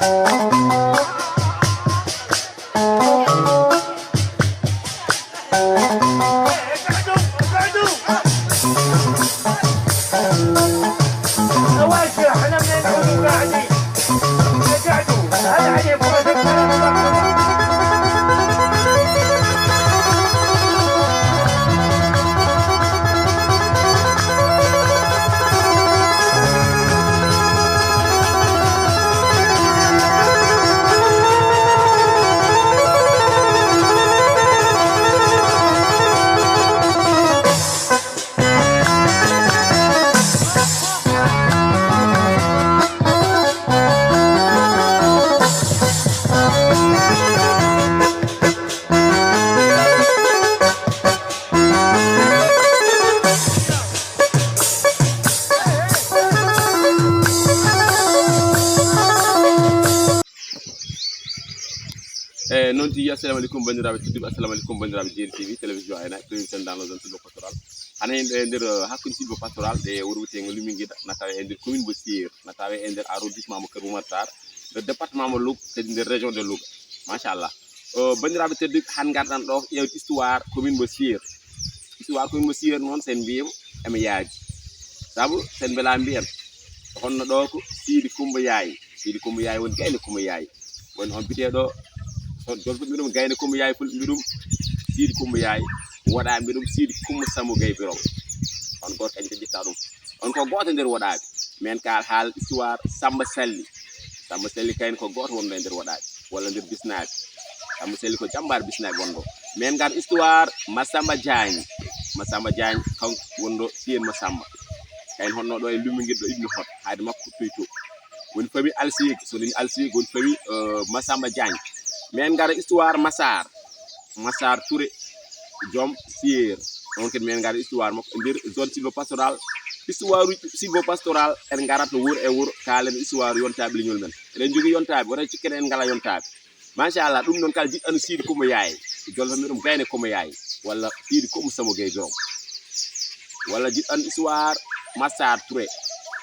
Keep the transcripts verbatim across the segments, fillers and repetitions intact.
E noon tigi, assalamu aleykum banndiraaɓe tedduɓe, assalamu aleykum banndiraaɓe Jeeri T V, télévision aynaɓe, premier chaîne dans la zone sylvo-pastorale. Hannde en ɗo e nder, eh, hakkunde sylvo-pastorale ɗo e wuro wiyeteengo Luminguida, na tawe e nder commune mo Sir, na tawe e nder arrondissement mo Kër Momar Sarr, nder département mo Louga, kadi nder région de Louga. Machallah. O, banndiraaɓe tedduɓe, hannde ngarɗen ɗo ƴeewde histoire commune mo Sir. Histoire commune mo Sir noon, sen mbiyam ema yaaji. Sabu sen mbela mbiyen, honno ɗo ko Sidi Kumba Yaay. Sidi Kumba Yaay woni Gaynde Kumba Yaay. Woni on biyetee ɗo, so Jolfo mbiɗum Gaynde Kumba Yaay, Fulɓe mbiɗum Sidi Kumba Yaay, Woɗaaɓe mbiɗum Sidi Kumba Sambo Gay Birom. On gooto en jejjita ɗum. On ko gooto nder Woɗaaɓe. Men ka haal histoire Samba Salli. Samba Salli kayen ko gooto wonɗo e nder Woɗaaɓe walla nder Bisnaaɓe. Samba Salli ko jambaar Bisnaaɓe wonɗo. Men ngar histoire Masamba Diagne. Masamba Diagne kanko wonɗo Siyeen Masamba. Kayen honno ɗo e Luminguida ɗo, iɗno hot, haade makko toy to. Woni famille Alsigi, so woni Alsigi, woni famille, euh, Masamba Diagne. Men ngar histoire Massar. Massar Touré, joom Sir. On kadi men ngar histoire makko e nder zone sylvo-pastorale. Histoire uji sylvo-pastorale, en ngarat to wuro e wuro, kaalen histoire yontaaɓe leñol men. Eɗen jogii yontaaɓe, wota cikken en ngala yontaaɓe. Machallah, ɗum noon kala jiɗɗo no Sidi Kumba Yaay. Jolfo mbiɗum Gaynde Kumba Yaay, walla Sidi Kumba Sambo Gay Birom. Walla jiɗɗo no histoire Massar Touré,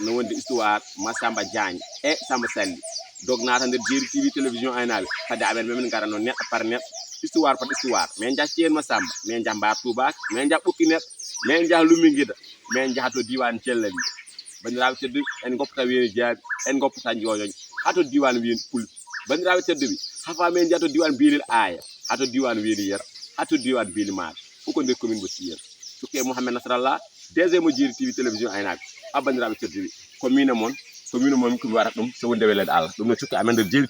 no wonde histoire Massamba Diagne e Samba Salli. Dog naata nder Jeeri T V télévision aynaaɓe. Kadi amen, men ngara noon neɗɗo par neɗɗo, histoire par histoire. Men njah Ceen Masamba, men njah Mbar Tuubaak, men njah Ɓukki Neɗɗo, men njah Luminguida, men njah to diiwaan Cellali. Banndiraaɓe tedduɓe, en ngoppata Weeni Jaabi, en ngoppata Njooñooñ, haa to diiwaan Weeni Pulɓe. Banndiraaɓe tedduɓe, haa fa men njah to diiwaan Biilel Aaya, haa to diiwaan Weeni Yero, haa to diiwaan Biili Maaɗa. Fof ko nder commune mo Siyeen. Cukke Mouhamed Nasrallah, D G mo Jeeri T V télévision aynaaɓe. A banndiraaɓe tedduɓe, ko min e mon, ko min e mon ko mi waɗata ɗum, so wonde weleede Allah. Ɗum no cukke amen nder Jeeri T V.